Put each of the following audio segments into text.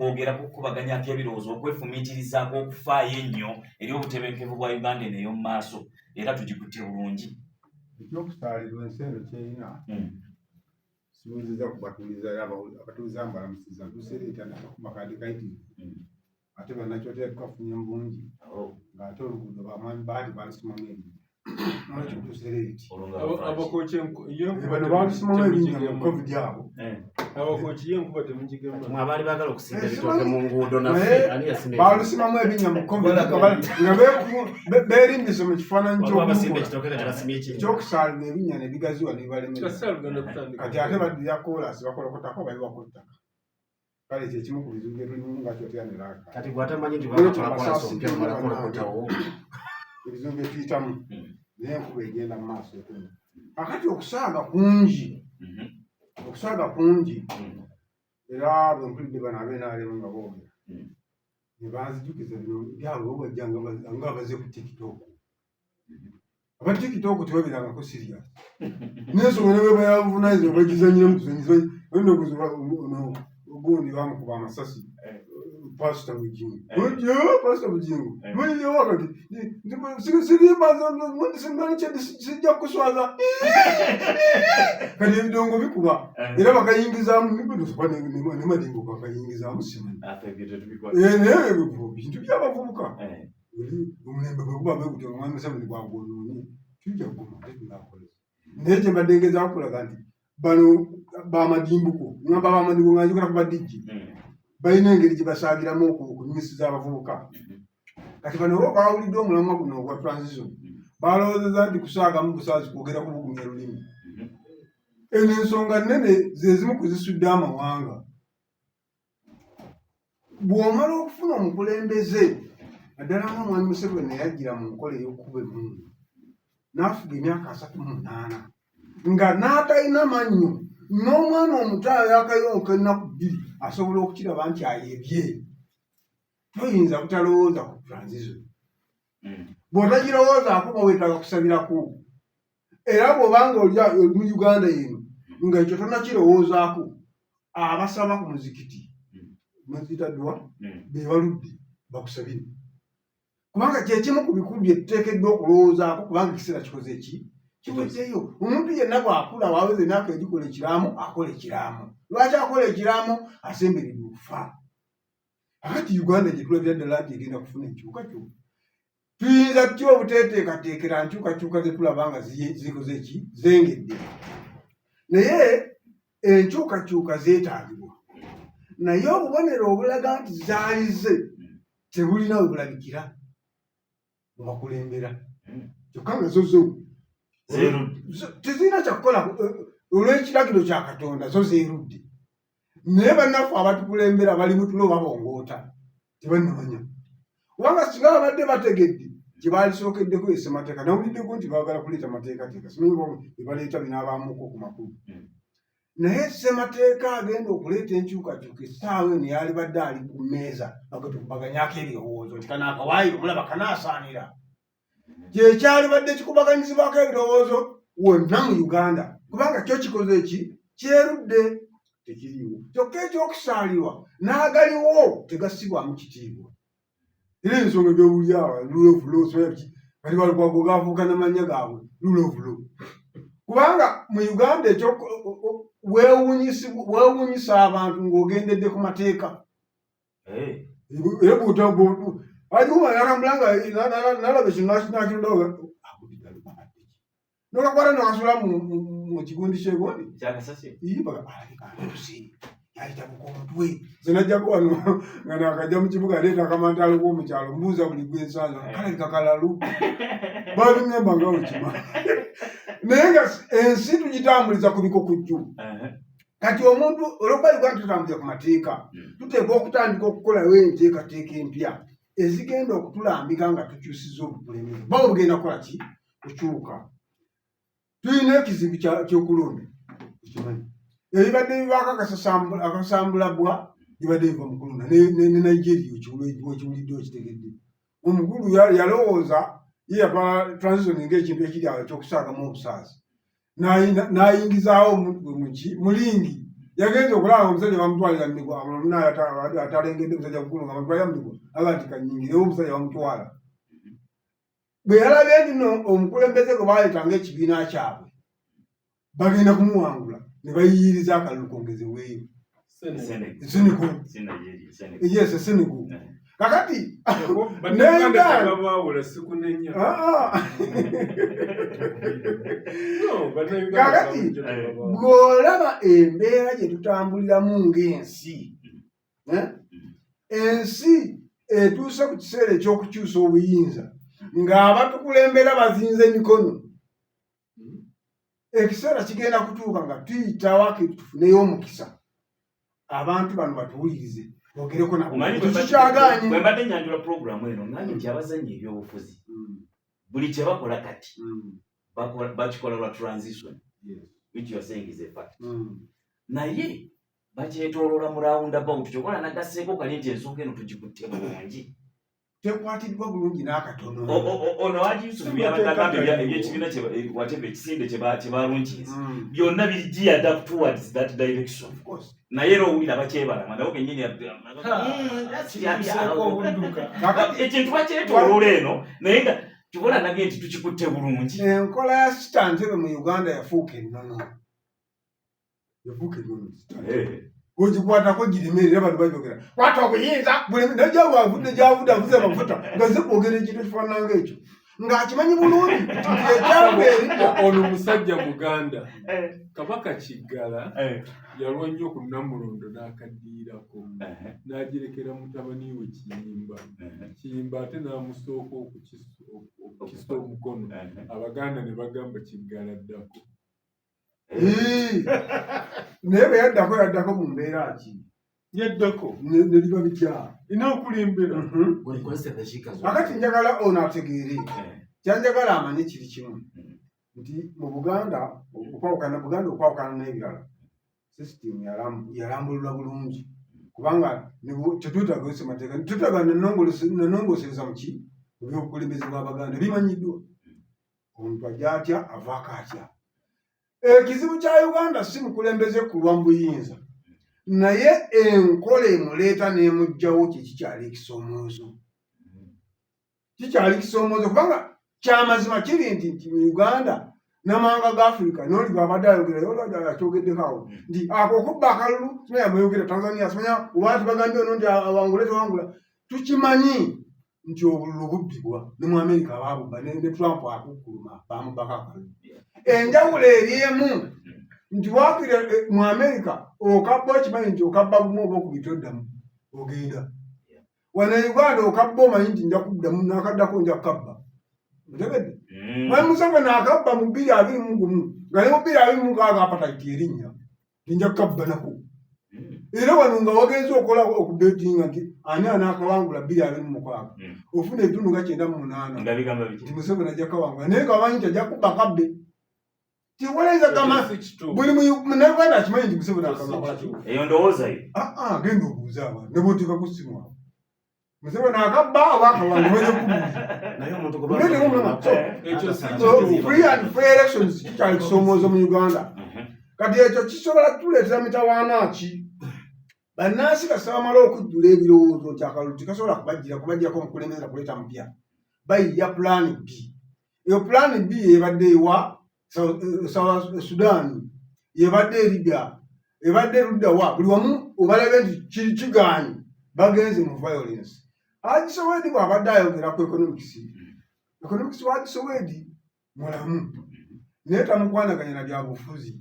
Okwogerako, okukubaganyako ebirowoozo, okwefumiitirizaako, okufaayo ennyo eri obutebenkevu bwa Uganda eno ey'omu maaso, era tugikutte bulungi. Ekyokusaalirwa ensi eno kyerina, sibuuziza ku batuuliza, abatuuliza mbalamusiza, ntuusereeta nakakuma kandi kayitirivu. Ate bannakyotera tukafunye mu bungi. Ng'ate oluguudo bamwami baali balusimamu erinnya, nolwekyo ntuusereeti. Olwo nga bafaaki. Abakoki ye enkuba Bano balusimamu erinnya mu temugigema. COVID abo. Abakoki ye enkuba temugigema. Mwe abaali baagala okusimba Eh, ebitooke mu nguudo, Naye naffe ani yasimba ebitooke? Balusimamu ebinnya mu COVID nga beerimbise mu kifaananyi Waliwo abasimba ky'okukola ekitooke nga tebasimye ekinnya. Ekyokusaalirwa, ebinnya ne bigaziwa ne bibalemera. Kasita lugenda kutandika. Kati ate baddira koolaasi, bakolokotako, bayiwako ttaka. Kale kyekimu ku bizibu bye tulimu nga kyotera ne raaka. Kati gwe atamanyi nti Bwekyo bakola koolaasi omupya, mumala kolokotawo. Ebizibu bye tuyitamu, naye enkuba egenda mu maaso etonnya. Kakati okusaaga kungi, okusaaga kungi. Era bwe mpulidde bano ab'NRM nga boogera ne banzijukiza bino byabwe, bo bajja nga baze ku TikTok. Aba TikTok tebabeerangako serious n'ensonga ne bweba yabuvunanyizibwa bagizanyiramu tuzanyiza. Ono gundi bamukuba amasasi, Pasita Bugingo. Pasita Bugingo wakati sirimba, sijja kukuswaza. Kati ebidongo bikuba era bakayingizaamu ne madingo bakayingizaamu, simanyi. Ate ebyo tetubikola. Eh, naye ebyo bintu by'abavubuka. Oli omulembe bwe guba bwe gutyo, omwami Museveni bwagwonoonye, tujja kuguma ate tunakolesa. Naye kye mbadde ngezaako kulaga nti bano bamadimbuko, ngamba bamadimbuko nga njogera ku badijji, balina engeri gye basaagiramu okunyumisiza abavubuka. Kati bano bo bawulidde omulamwa guno ogwa transition, balowoozeza nti kusaagamu busaazi, kwogera kubugumya lulimi. Eno ensonga nnene, ze zimu ku zisudde amawanga. Bw'omala okufuna omukulembeze, naddala nga omwami Museveni yajjira mu nkola ey'okukuba emmundu n'afuga emyaka 38 nga n'atalina mannyo, n'omwana omuto ayakayonka ennaku 2 asobola okukiraba nti ayebye, toyinza butalowooza ku transition. Bw'otagirowoozaako ba weetaaga kusabirako. Era bw'obanga oli mu Uganda eno nga ekyo tonakirowoozaako, abasaba ku muzikiti mazita dwa be baludde bakusabire, kubanga kyekimu ku bikulu bye tuteekeddwa okulowoozaako, kubanga ekiseera kikoze eki kiweddeyo. Omuntu yenna bw'akula waweza emyaka egikola ekiraamo, akola ekiraamo. Lwaki akola ekiraamo? Asemberedde okufa. Akati Uganda gye tulabira ddala nti egenda kufuna enkyukakyuka, tuyinza tutya obuteeteekateekera nkyukakyuka ze tulaba nga zikoze ki, zengedde? Naye enkyukakyuka zeetaagibwa, naye obubonero obulaga nti zaalize tebulina we bulabikira mu bakulembera. Kyokka nga zo zo Zeerudde. Tezirina kyakukola olw'ekiragiro kya Katonda, zo zeerudde, naye bannaffe abatukulembera bali mutulo, babongoota, tebannamanya. Kubanga singa babadde bategedde kye baalisookeddeko, esemateeka. Nawuliddeko nti baagala kuleeta mateekateeka, simanyi oba bye baleeta binaabaamuko ku makulu. Naye semateeka agenda okuleeta enkyukakyuka essaawa eno yalibadde ali ku mmeeza nga tukubaganyako ebirowoozo nti kano akawaayiro mulaba kanaasaanira. Kyekyalibadde kikubaganyizibwako ebirowoozo wonna mu Uganda, kubanga kyo kikoze eki kyerudde, tekiriiwo. Kyokka ekyokusaalirwa, n'agaliwo tegassibwamu kitiibwa. Era ensonga ebyobulyawa, rule of law, simanyi biki, kati Balukwago gaafuuka n'amannya gaabwe rule of law. Kubanga mu Uganda ekyo weewuunyisa abantu ng'ogendedde ku mateeka. Era bw'ota natambula nga nalaba ekyo nakirondawo, nokakwata nokasula mu kigundi kyegundi. Kyakasasi. Alabika atuuse, yayitabuka omutwe. Nze najjako wano nga nakajja mu kibuga, aleeta akamantaalo k'omukyalo, mbuuza buli gwensanza, kalabika kalalu, babiŋŋamba nga wekima. Naye nga ensi tugitambuliza ku bikokujju. Kati omuntu olwokuba Uganda tutambuliza ku mateeka, tuteekwa okutandika okukolawo enteekateeka empya ezigenda okutulambika nga tukyusiza obukulembeze. Bawe bugenda kukola ki? Kukyuka. Tulina ekizibu ky'okulonda, ekimanyi ebibadde bibaako akasambulabwa, bibadde biva mu kulonda. Ne Nigeria okiwulidde, okitegedde. Omukulu yalowooza ye yatwala transition ng'ekintu ekiri awo ekyokusaagamu obusaazi, n'ayingizaawo omuntu gwe muki mulingi. Yagenze okulaba omusajja bamutwalira migwa, naye atalengedde musajja mukulu nga bamutwalira migwa, aga nti kanyingirewo omusajja bamutwala. Bwe yalabye nti no omukulembeze gwe baleetanga ekibiina kyabwe bagenda kumuwangula, ne bayiyiriza akalulu kongezebweyo. Senegal. Senegal. Si Nigeria, Senegal. Yes, Senegal. Kakati Bannayuganda Uganda. tebabaawula, sikunenya. Ah, ah. No, bannayuganda Kakati, bulijjo tebabaawula. bw'olaba embeera gye tutambuliramu ng'ensi, eh? Ensi etuuse ku kiseera eky'okukyusa obuyinza ng'abatukulembera bazinze emikono. Ekiseera kigenda kutuuka nga tuyita wakiri tufuneyo omukisa abantu bano batuwulirize, bogereko nabo. Omanyi Ekyo kikyagaanye. bwe mbadde nyanjula puroguramu eno, ngambye nti abazannya ebyobufuzi buli kye bakola kati bakikola lwa transition, which you are saying is a fact, naye bakyetooloola mu round about. Kyokola nagasseeko kali nti ensonga eno tugikutte bulungi. Tekwatiddwa bulungi n'akatono. Ono Haji Yusufu byabadde agamba ebyekibiina whatever ekisinde kye balunkinze, byonna biri geared up towards that direction. Of course. Naye era owulira bakyebalama nabo kennyini. Kibuseeko obudduka. Kakati Ekintu bakyetooloola eno, naye nga kikola nabye nti tukikutte bulungi. Enkola ya sita ntebe mu Uganda yafuuka ennono, yafuuka ennono. Ogikwatako giremeera, era bantu babyogera, kwata obuyinza najja bwavudde gyavudde avuze amafuta nga ze kwogera ekintu ekifaanana ngaekyo, ng'akimanyi bulungi nti ekyava eridda. Ono musajja muganda. Kabaka Kiggala yalwa nnyo ku Namulondo n'akaddiirako, n'agirekera mutabani we Kiyimba. Kiyimba ate n'amusooka okukisa omukono. Abaganda ne bagamba Kiggala ddako. Ee. Naye bwe yaddako, yaddako mu mbeera ki? Yaddako Ne biba bitya? N'okulimbira. Kozesa eddakiika zo. Kakati njagala ono ategeere, kyanjagala amanye kiri kimu nti mu Buganda, okwawukana Buganda okwawukana n'ebirala, system yalambulula bulungi, kubanga tetwetaaga ssemateeka, tetwetaaga nanongoosereza muki mu byobukulembeze bw'Abaganda bimanyiddwa. Omuntu ajja atya, avaako atya? Ekizibu kya Uganda si mukulembeze kulwa mu buyinza, naye enkola emuleeta n'emuggyawo kyekikyali ekisoomoozo, kikyali kisoomoozo, kubanga kyamazima kiri nti mu Uganda n'amawanga ga Afirika noli bwabadde ayogera akyogeddeko awo nti ako okubba akalulu, simanya mweyogera Tanzania, simanya oba tibagambye ono nti awangule tewangula. Tukimanyi nti obululu bubbibwa ne mu Amerika baabubba, ne Trump akukkuluma bamubbako akalulu. Enjawulo eri emu nti waakiri mu Amerika okabba okimanyi nti okabba gumu oba okubiri toddamu, ogenda. Wano e Uganda okabba omanyi nti nja kuddamu, nakaddako nja kukabba, otegedde? Mwami Museveni akabba mu 2021, nga ne mu 2026 appetite erinnya nti nja kukabba nako. Era wano nga wagenze okola okubetinga nti ani anaakawangula 2026, ofuna ebitundu nga 98 Nga bigamba biki? nti Museveni ajja kawangula, naye nga wamanyi nti ajja kubba kabbe. Tiwaleza gamba Si kituufu. buli munnayuganda akimanyi nti Museveni akakola ki. Eyo ndowooza ye. Ah, ah, genda obuuze abantu ne bw'oteekako simu awo, Museveni akabba oba akawangula, bajja kubuuza. Naye omuntu gwe Muleeteko omulama. Ekyo si So, free and fair elections kikyali kisoomoozo mu Uganda. Kati ekyo kisobola kutuleetera mitawaana ki? Bannansi kasita bamala okujjula ebirowoozo nti akalulu tekasobola kubajjirako omukulembeze na kuleeta mupya, bayiya plan B. Eyo plan B ebadde ewa South Sudan, yebadde e Libya, ebadde ludda wa buli wamu. Obalabe nti kigaanyi, bagenze mu violence. Haji Sowedi bw'abadde ayogera ku economics, economics wa Haji Sowedi mulamu, naye tamukwanaganya na byabufuzi.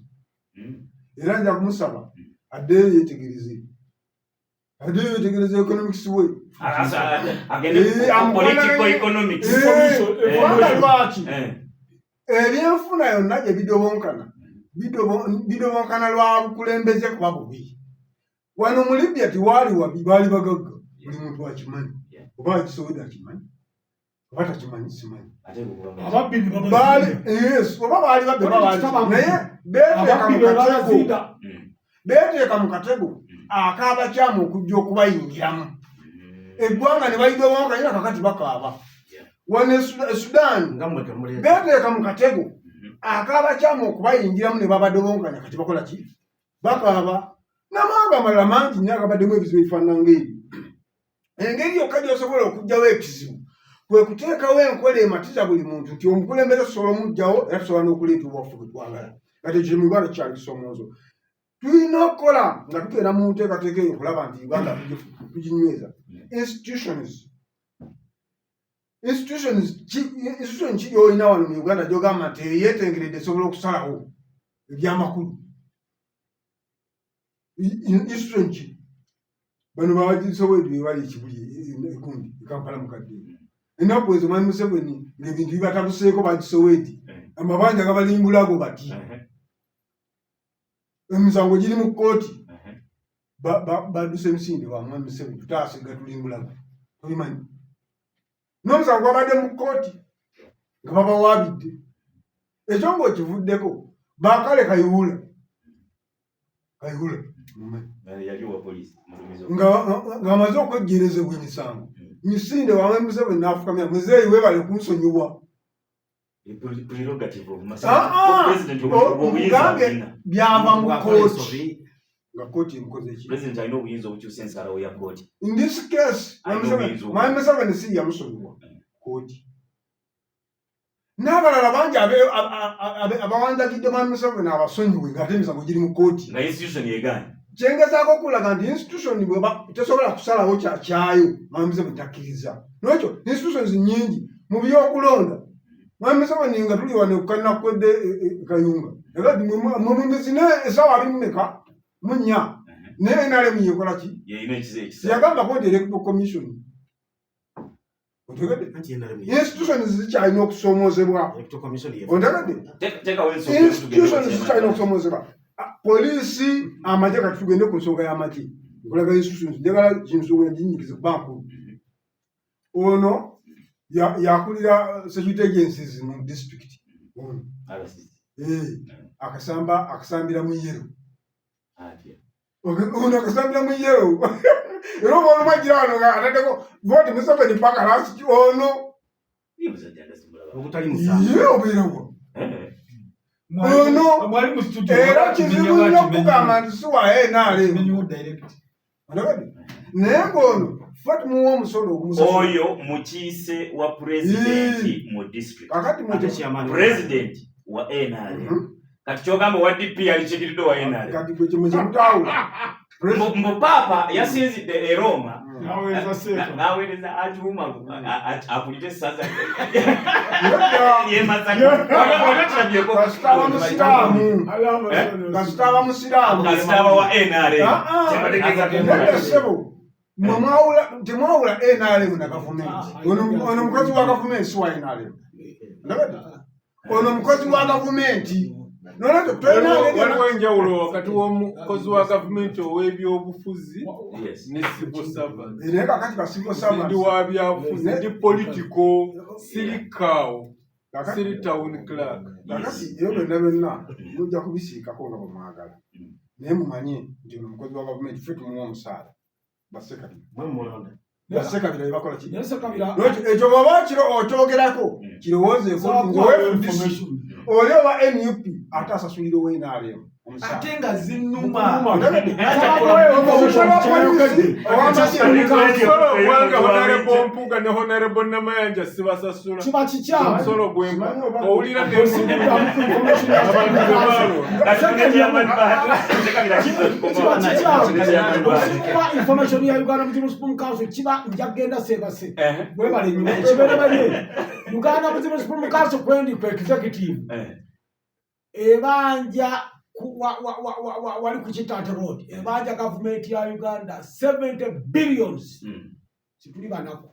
Era nja kumusaba addeyo yeetegereze, addeyo yeetegereze economics we. Agende Eh, ku political economics. Kubanga lwaki? Ebyenfuna yonna gye bidobonkana, bidobonkana lwa bukulembeze kuba bubi. Wano mu Libya tiwaali wabi, baali bagagga, buli muntu akimanyi. Oba akisobodde akimanyi oba takimanyi, simanyi. Ate bwe Ababbi ne baali babazinda. Yes, oba baali babbi oba baali, naye beeteeka Ababbi mu be katego, babazinda. Beeteeka mu katego ak'abakyamu okujja okubayingiramu eggwanga ne balidobonka, era kakati bakaaba. Wano e Sudan Nga mmwe temuleeta. beeteeka mu katego ak'abakyamu okubayingiramu ne babadobonkanya, kati bakola ki? Bakaaba. N'amawanga amalala mangi nnyo agabaddemu ebizibu ebifaanana ng'ebyo. Engeri yokka gy'osobola okuggyawo ekizibu kwe kuteekawo enkola ematiza buli muntu nti omukulembeze tusobola omuggyawo era tusobola n'okuleeta obwaffe bwe twagala. Kati ekyo mu Uganda kikyali kisoomoozo. Tulina okukola nga tugenda mu nteekateeka eyo okulaba nti Uganda tuginyweza. Institutions institutions ki institution ki gy'olina wano mu Uganda gy'ogamba nti eyo yeetengeredde esobola okusalawo ebyamakulu? Institution ki? Bano babagisobodde be bali ekibuli egundi e Kampala mukadde. Ennaku ezo Mwami Museveni ng'ebintu bibatabuseeko bagisoweedi amabanja gabalimbulago bati emisango giri mu kkooti badduse emisinde wa Mwami Museveni tutaase gatulimbulago tobimanyi n'omusango gwabadde mu kkooti nga babawaabidde ekyo ng'okivuddeko bakale Kayihura Kayihura ng'amaze okwejjerezebwa emisango misinde wa Mwami Museveni n'afukamira muzeeyi weebale kunsonyiwa Mugambe byava mu kkooti nga kkooti emukoze ki? President alina obuyinza obukyusa ensalawo ya kkooti. In this case, Mwami Museveni si yamusonyiwa kkooti. N'abalala bangi abawanjagidde Mwami Museveni abasonyiwe ng'ate emisango giri mu kkooti. Nga institution yegaanye. Kyengezaako okulaga nti institution bweba tesobola kusalawo kyakyayo Mwami Museveni takkiriza. N'ekyo institutions nnyingi mu by'okulonda. Mwami Museveni nga tuli wano kukannakwedde Kayunga. Era mumizine essaawa 24 naye NRM yekola ki? Yagambako nti Electoral Commission. Otegedde? Institutions zikyalina okusoomoozebwa. Otegedde? Institutions zikyalina okusoomoozebwa. Poliisi, amagye, kati tugende ku nsonga y'amagye. Nkulaga institutions, njagala kinsonga ginyigize kuba nkulu. Ono yakulira security agencies mu district. Ono. Akasamba, akasambira mu yellow. Ono akasambira mu yellow. Era oba olumu ajjira wano nga ataddeko vote Museveni paka last ono. Ye obeerawo. Ono era kizibu nnyo okugamba nti si wa NRM. Naye ng'ono ffe tumuwa omusolo ogumusasula. Oyo mukiise wa pulezidenti mu district. Kakati Pulezidenti wa NRM. Kati ky'ogamba owa DP yalikiikiridde owa NRM. Kati gwe kimwe kyemutaawula. Mbu Paapa yasinzidde e Roma n'aweereza Atuuma akulire essaza ly'e Masaka. Kasita aba Musiraamu. Kasita aba Musiraamu. Kasita aba wa NRM. Nedda ssebo. Mwe mwawula, temwawula NRM na gavumenti. Ono mukozi wa gavumenti si wa NRM. Ono mukozi wa gavumenti. Waliwo enjawulo wakati w'omukozi wa gavumenti ow'ebyobufuzi ne civil servant. Naye kakati ba civil servant. Ndi wa byabufuzi, ndi political, siri kaawo, siri town clerk. Kakati ebyo byonna byonna mujja kubisiikako nga bwe mwagala. Naye mumanye nti ono mukozi wa gavumenti ffe tumuwa omusaala. Bassekabira. Bassekabira bye bakola ki? Ekyo bw'oba kiro okyogerako kirowoozeeko nti owa FDC oli owa NUP ate asasulira owa NRM. Ate nga zinnuma. Obwanga Honorable Mpuuga ne Honorable Namayanja sibasasula. Kiba kikyamu. Omusolo gwempa. Owulira ne Kiba information ya Uganda Muslim Supreme Council kiba nja kugenda sebase. Webale nnyo. Webale. Uganda Muslim Supreme Council kwendi ku executive. Ebanja wali ku Kitante Road. Ebanja gavumenti ya Uganda 70 billions. Situli banaku.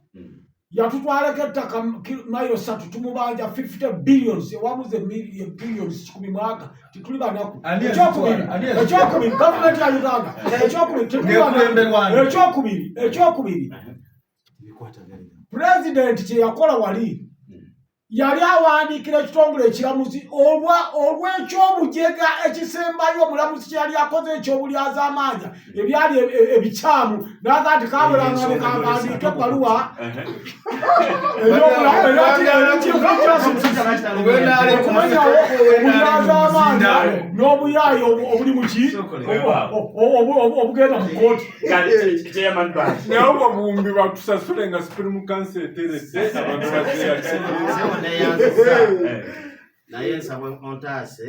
Yatutwaleko ettaka mayiro 3 tumubanja 50 billions ewabuze billions 10 mwaka tituli banaku. Ekyokubiri gavumenti ya Uganda. Ekyokubiri tituli banaku. Ekyokubiri president kye yakola wali. Yali awandiikira ekitongole ekiramuzi olw'ekyobujega ekisembayo omulamuzi kye yali akoze ekyobulyazaamaanya ebyali ebikyamu, n'aga nti kabulangane kampandiike ebbaluwa okumenyawo obulyazaamaanya n'obuyaayi obuli muki obugenda mu kooti. Naye obwo obuwumbi batusasule nga Supreme Council eterese abantu bazeyaneyanziza. Naye nsaba ontaase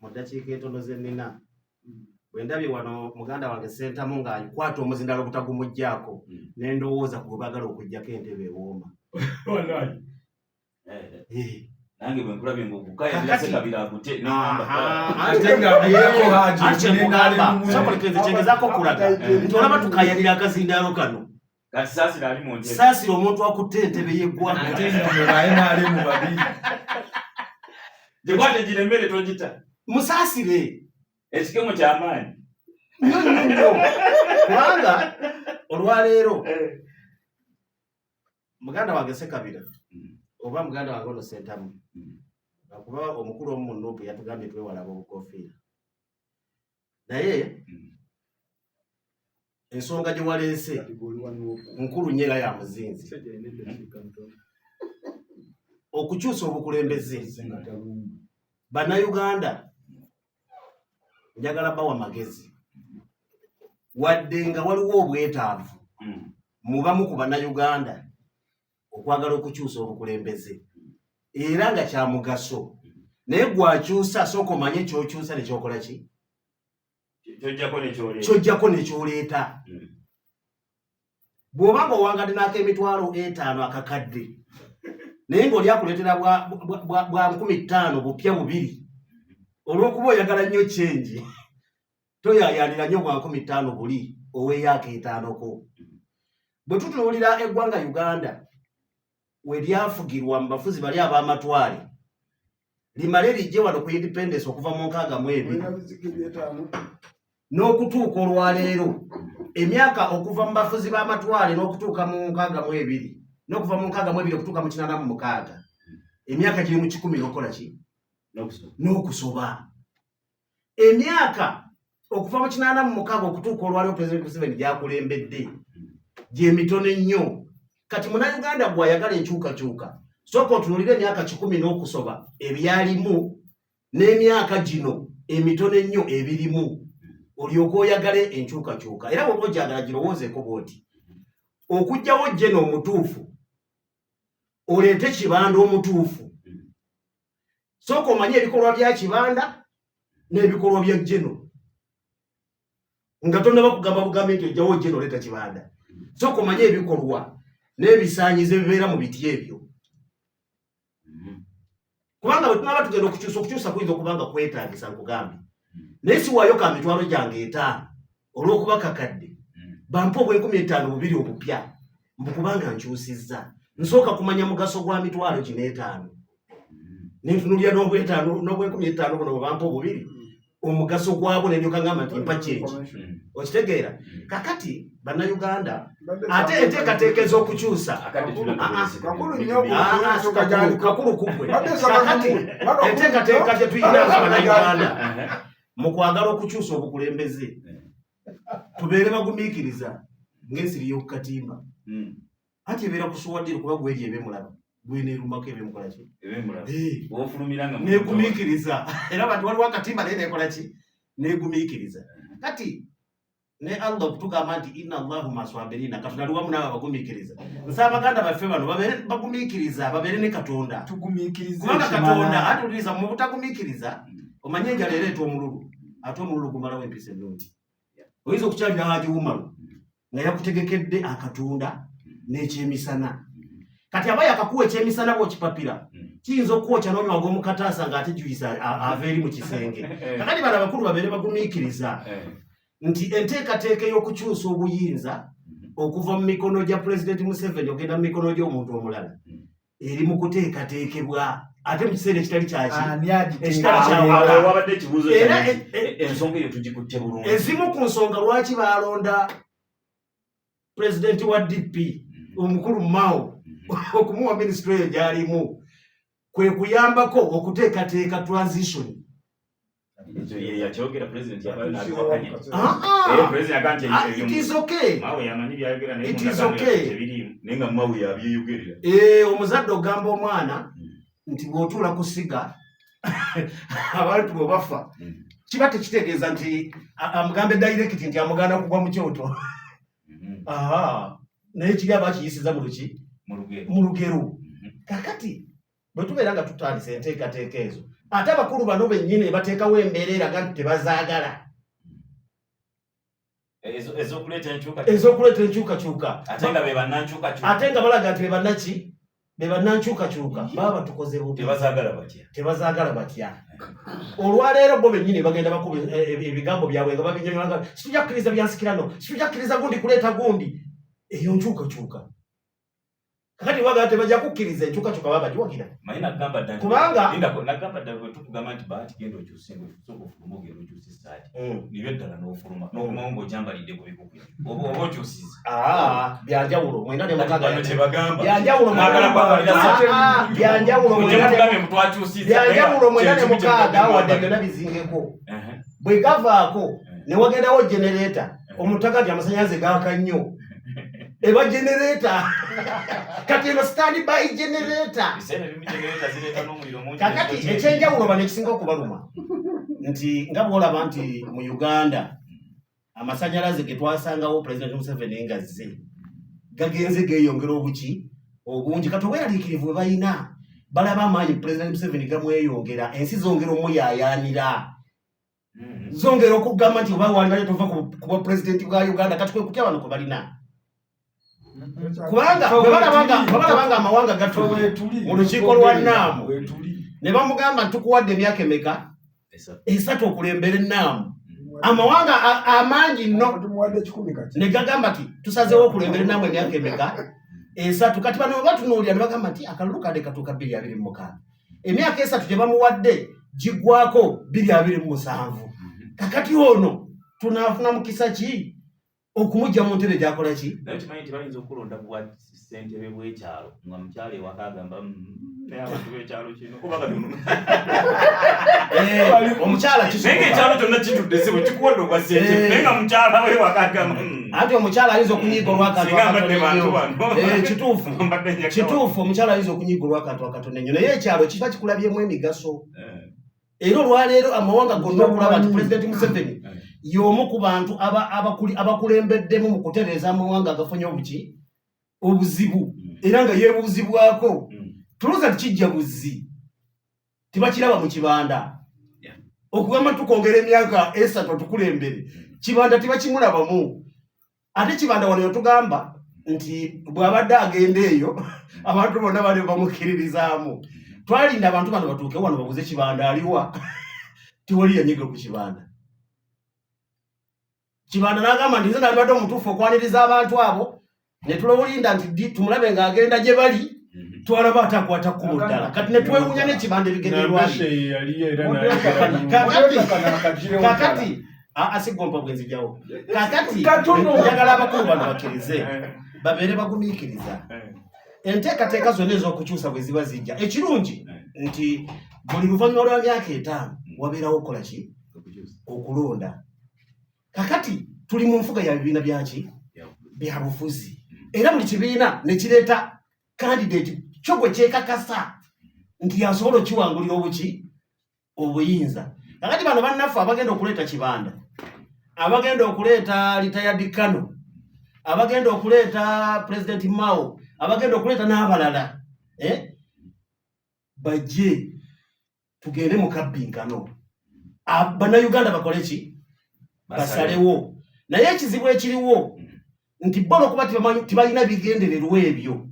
mu ddakiika entono ze nnina. Bwe ndabye wano muganda wange Sentamu ng'akwata omuzindalo obutagumuggyako, ne ndowooza ku gwe baagala okuggyako entebe ewooma. Nange bwe nkulabye ng'ogukayabira Sekabira agute neŋŋamba ate ng'aggyako Haji. Anti kyengamba, sokolekenze kyengezaako okulaga nti olaba tukayanira akazindaalo kano. Kati Saasira ali mu ntebe. Saasira omuntu akutte entebe y'eggwanga. Ate nga mwe ba NRM babiri. Gikwate gino emmere togita. Musaasire. Ekikemo ky'amaanyi. Nnyo nnyo nnyo. Kubanga olwaleero muganda wange Sekabira oba muganda wange ono Sentamu, kuba omukulu omu mu NUP yatugambye twewala ab'obukofiira, naye ensonga gye waleese nkulu nnyo era ya muzinzi. Okukyusa obukulembeze, Bannayuganda njagala bawa magezi, wadde nga waliwo obwetaavu mubamu ku Bannayuganda okwagala okukyusa obukulembeze era nga kya mugaso, naye gwakyusa sooka omanye kyokyusa nekyokola ki, kyojjako nekyoleeta. Bw'oba nga owangadde n'ak'emitwalo etaano akakadde, naye ng'oli akuleetera bwa 5,000 bupya bubiri, olw'okuba oyagala nnyo kyengi toyayaanira nnyo bwa 5,000 buli oweeyo ak'etaanoko. Bwe tutunuulira eggwanga Uganda we lyafugirwa mu bafuzi bali ab'amatwale, limale lijje wano ku independence okuva mu 62 n'okutuuka olwaleero, emyaka okuva mu bafuzi b'amatwale n'okutuuka mu 62, n'okuva mu 62 okutuuka mu 86, emyaka giri mu 100 n'okukola ki n'okusoba. Emyaka okuva mu 86 okutuuka olwaleero President Museveni gy'akulembedde gy'emitono ennyo. Kati Munnayuganda gw'ayagala enkyukakyuka, sooka otunuulire emyaka 100 n'okusoba ebyalimu n'emyaka gino emitono ennyo ebirimu, olyoke oyagale enkyukakyuka. Era bw'oba ogyagala girowoozeeko bw'oti: okuggyawo Jeno omutuufu oleete Kibanda omutuufu, sooka omanye ebikolwa bya Kibanda n'ebikolwa bya Jeno nga tonnaba kugamba bugambi nti ojjawo Jeno oleeta Kibanda. Sooka omanye ebikolwa n'ebisaanyizo ebibeera mu biti ebyo, kubanga bwe tunaba tugenda okukyusa, okukyusa kuyinza okuba nga kwetaagisa, nkugambye, naye siwaayo ka mitwalo gyange etaano olw'okuba kakadde, bampe obw'enkumi etaano bubiri obupya mbu kubanga nkyusizza. Nsooka kumanya mugaso gwa mitwalo gino etaano, nentunulira n'obwetaano n'obwenkumi etaano buno bwe bampa obubiri, omugaso gwabwo, nendyoka ngamba nti mpa kyenki. Okitegeera? Kakati Bannayuganda, ate enteekateeka ez'okukyusa kakulu kugwe. Kakati enteekateeka gye tuyina nga Bannayuganda mu kwagala okukyusa obukulembeze, tubeere bagumiikiriza ng'ensiri y'okukatimba. Anti ebeera kusuwadde kuba gweri ebemulaba gwenerumako ebemukola ki negumiikiriza, era bantu waliwo akatimba naye nekola ki negumiikiriza. Kati ne Allah okutugamba nti inna Allahu maswabirina, Katonda ali wamu n'abo abagumiikiriza. Nsaba baganda baffe bano babeere bagumiikiriza, babeere ne Katonda, kubanga Katonda atuuliriza mu butagumiikiriza. Omanye enjala ereeta omululu, ate omululu gumalawo empisa ennungi. Oyinza okukyalira Haji Umaru nga yakutegekedde akatunda n'ekyemisana. Kati aba yakakuwa ekyemisana, bw'okipapira kiyinza okukwokya n'onywa ag'omukataasa ng'ate juyisa ava eri mu kisenge. Kakati bano abakulu babeere bagumiikiriza nti enteekateeka ey'okukyusa obuyinza okuva mu mikono gya Pulezidenti Museveni ogenda mu mikono gy'omuntu omulala eri mu kuteekateekebwa, ate mu kiseera ekitali kyaki, ekitali kyawala. Era ensonga eyo tugikutte bulungi. Ezimu ku nsonga lwaki balonda pulezidenti wa DP omukulu Mao okumuwa minisitule eyo gy'alimu. Kwe kuyambako okuteekateeka transition. Ekyo ye yakyogera, president yavaayo n'abiwakanya. Ah, ah. Eh, president yagamba nti Ah, ebyo it is okay. Mao yamanyi byayogera naye It mu is ndagaano okay. yaffe tebiriimu. Naye nga Mao yabyeyogerera. Eh, omuzadde ogamba omwana nti bw'otuula ku ssiga abantu bwe bafa kiba tekitegeeza nti amugambe direct nti amugaana kugwa mu kyoto. Aha. Naye kiri aba akiyisiza mu luki? Mu lugero. Mu lugero. Kakati bwe tubeera nga tutandise enteekateeka ezo, ate abakulu bano bennyini bateekawo embeera eraga nti tebazaagala. Ez'okuleeta enkyukakyuka. Ez'okuleeta enkyukakyuka. Ate nga be bannankyukakyuka. Ate nga balaga nti be bannaki? Be bannankyukakyuka. Baba batukoze bubi. Tebazaagala batya? Tebazaagala batya? Olwaleero bo bennyini bagenda bakuba ebigambo byabwe nga babinyonyola nga situjja kukkiriza byansikirano, situjja kukkiriza gundi kuleeta gundi. Eyo nkyukakyuka. Kakati wagala tebajja kukkiriza enkyukakyuka baba bagiwagira. Manyi nagamba dda nti- Kubanga- Lindako, nagamba dda bwe tukugamba nti Bahati genda okyuse engoye, sooka ofulume ogende okyuse essaati. Nibyo ddala n'ofuluma, n'okomawo ng'ogyambalidde ku bikuku. Oba okyusiza. Ah, byanjawulo mwenda ne Kati mukaaga. bano kye bagamba. Byanjawulo Mwagala kwambalira Ah, ssente. ah, byanjawulo Mujje mwenda ne- mutugambe mbu twakyusiza. Byanjawulo mwenda ne Kye kibi kye mukaaga, mugamba. wadde byonna bizingeko. Bwe gavaako, ne wagendawo genereeta. Omuntu agamba nti amasannyalaze gaaka nnyo. Eba genereeta. Kati eno stand by generator. Ebiseera ebimu generator zireeta n'omuliro mungi. Kakati ekyenjawulo bano ekisinga okubaluma nti nga bw'olaba nti mu Uganda amasannyalaze ge twasangawo President Museveni nga azze gagenze geeyongera obuki obungi. Kati obweraliikirivu bwe balina, balaba amaanyi President Museveni gamweyongera, ensi zongera omuyaayaanira, zongera okugamba nti oba wali bali tova ku bwa pulezidenti bwa Uganda. Kati kwe kutya bano kwe balina, kubanga bwe balaba nga amawanga gatudde mu lukiiko lwa NAM ne bamugamba nti tukuwadde emyaka emeka? 3 okulembera eNAM. Amawanga amangi nno Tumuwadde 100 kati. ne gagamba nti tusazeewo okulembera eNAM emyaka emeka? 3. Kati bano bwe batunuulira ne bagamba nti akalulu kadde katuuka bbiri abiri mu mukaaga, emyaka 3 gye bamuwadde giggwako bbiri abiri mu musanvu. Kakati ono tunaafuna mukisa ki okumujja mu ntebe gy'akola ki? Naye kimanyi nti bayinza okulonda bwa ssentebe bw'ekyalo nga mukyalo ewaka agamba, naye abantu b'ekyalo kino oba kati ono." Omukyala Naye kisoboka. ng'ekyalo kyonna kitudde si bwe kikuwadde obwa ssentebe, naye nga mukyala we ewaka agamba, Anti omukyala ayinza okunyiiga olw'akantu Singa mbadde akatono ennyo. bantu bano. Kituufu. Mbadde njagala. Kituufu, omukyala ayinza okunyiiga olw'akantu akatono ennyo, naye ekyalo kiba kikulabyemu emigaso. Era olwaleero amawanga gonna okulaba nti Pulezidenti Museveni y'omu ku bantu abakulembeddemu mu kutereeza amawanga agafunye obuki obuzibu, era nga yeebuuzibwako. Tulowooza nti kijja buzzi, tebakiraba mu kibanda. Okugamba tukwongera emyaka 3 otukulembere, kibanda tebakimulabamu. Ate kibanda wano yatugamba nti bw'abadde agenda eyo abantu bonna bali bamukkiririzaamu. Twalinda abantu bano batuuke wano babuze kibanda aliwa, tewali yanyiga ku kibanda. Kibanda n'agamba nti nze nalibadde omutuufu okwaniriza abantu abo, ne tulowulinda nti ddi tumulabe ng'agenda gye bali, twalaba ate akwata kkubo ddala. Kati ne twewuunya n'ekibanda ebigendererwa bye. Nambeshe yali era Kakati asigompa bwe nzijjawo. Kakati Katono. njagala abakulu bano bakkirize, babeere bagumiikiriza. Enteekateeka zonna ez'okukyusa bwe ziba zijja, ekirungi nti buli luvannyuma lwa myaka 5 wabeerawo okukola ki? Okulonda. Kakati tuli mu nfuga ya bibiina byaki? Bya bufuzi. Era buli kibiina ne kireeta candidate kyo gwe kyekakasa nti yasobola okiwangulira obuki? Obuyinza. Kakati bano bannaffe abagenda okuleeta Kibanda, abagenda okuleeta retired Kano, abagenda okuleeta President Mao, abagenda okuleeta n'abalala, bajje tugende mu kabbinkano. Bannayuganda bakole ki? Basalewo. Naye ekizibu ekiriwo nti bo olw'okuba tebalina bigendererwa ebyo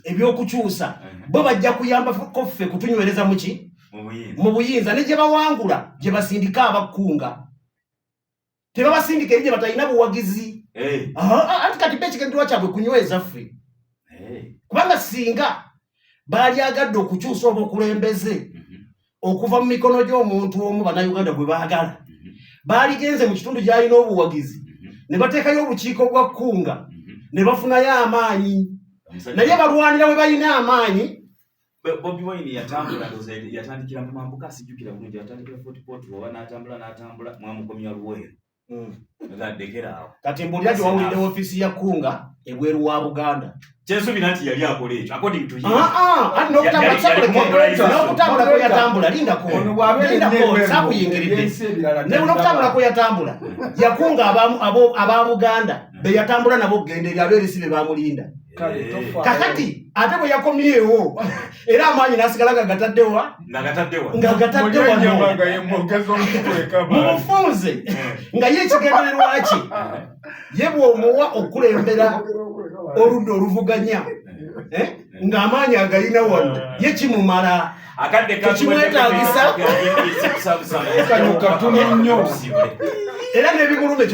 ebyokukyusa, bo bajja kuyamba koffe kutunywereza mu ki? Mu buyinza. Ne gye bawangula gye basindika abakunga, tebabasindika eri gye batalina buwagizi. Anti kati bo ekigendererwa kyabwe kunyweza ffe, kubanga singa baalyagadde okukyusa obukulembeze okuva mu mikono gy'omuntu omu bannayuganda gwe baagala, baaligenze mu kitundu gy'alina obuwagizi ne bateekayo obukiiko bwa kkunga ne bafunayo amaanyi. Naye balwanira we balina amaanyi. Bobi Wine yatambula, ndowooza yatandikira mu mambuka, sijjukira bulungi, yatandikira Fort Portal oba n'atambula n'atambula, mwamukomya Luweero. Gaddekera awo. Kati mbuulira nti wawulidde ofiisi ya Kunga ebweru wa Buganda? Kyensuubira nti yali akola ekyo according to him. Ah, ah, ati n'okutambula Yali kumobilize. N'okutambula kwe yatambula, lindako. Ono bw'abeera Lindako, ebweru, saakuyingiridde. ebyensi ebirala Ne n'okutambula kwe yatambula, yakunga aba Buganda be yatambula nabo okugenda eri abeerisi be bamulinda. Kale, tofa. Kakati ate bwe yakomyewo, era amaanyi n'asigala nga gataddewa Nga gataddewa. Nga gatadde Mulyanyama wano. nga ye mwogezi omukweka Mu bufunze, nga ye ekigendererwa kye, ye bw'omuwa okulembera oludda oluvuganya, eh, ng'amaanyi agayina wano, ye kimumala. Akadde Tekimwetaagisa. Kano katono nnyo. Era n'ebigulume.